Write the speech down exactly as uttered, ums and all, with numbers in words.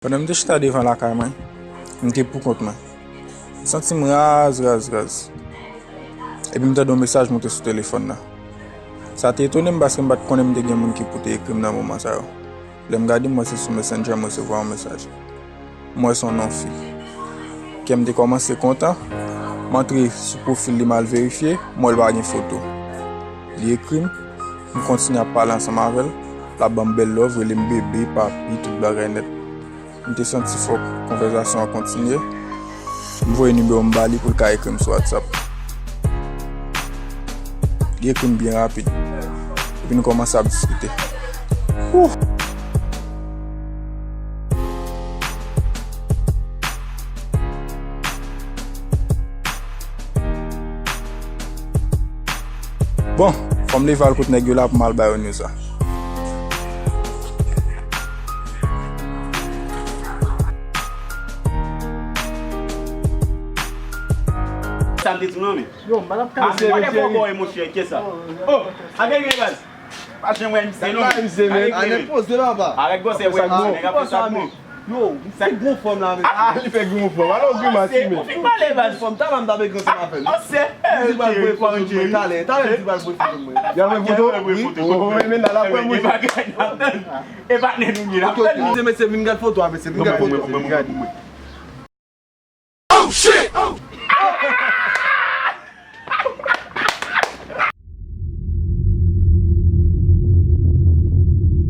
Pandan m te chita devan lakay mwen, m te poukont mwen. M santi m raz, raz, raz. Epi m tande yon mesaj moute sou telefòn nan. Sa te etone m paske m pa t konnen m te gen moun ki pou te ekri m nan moman sa yo. Lè m gade, m wè se sou Messenger m resevwa yon mesaj. M wè se yon non fi. Kè m te kòmanse kontan. M antre sou pwofil li, m al verifye, m wè l pa gen foto. Li ekri m, m kontinye ap pale ansanm avè l. L ap ban m bèl love, rele m bebe, papi, tout bagay nèt. M te santi fòk konvèsasyon an kontinye. M voye nimewo m ba li pou l ka ekri m sou WhatsApp. Li ekri m byen rapid. Epi nou kòmanse ap diskite. Wouh! Bon, fò m leve al kot nèg yo la pou m al ba yo news la. Sa m te tou nan men. Yo, m pa t ap ka. Ah, mesye, gade mesye. Poko e monchè, kisa? Oh, a gen gen baz. Pa janm wè misye non. Misye men. Ane poze papa. Arèt gwosè wè misye nèg ap fè sa bon. Yo, m fè gwo fòm la, mesye. Ah, li fè gwo fòm. Alò grimas li men. Ou fin pale baz. Fòm ta la m ta vle granse avè l. Misye pral voye foto mwen talè. Talè misye pral voye foto mwen. Y a voye foto? Wi. Oh, men la la pran mwen. E pa nèg nou ye la. Mesye, mesye, vin gad foto a, mesye, vin gad foto. Oh shit!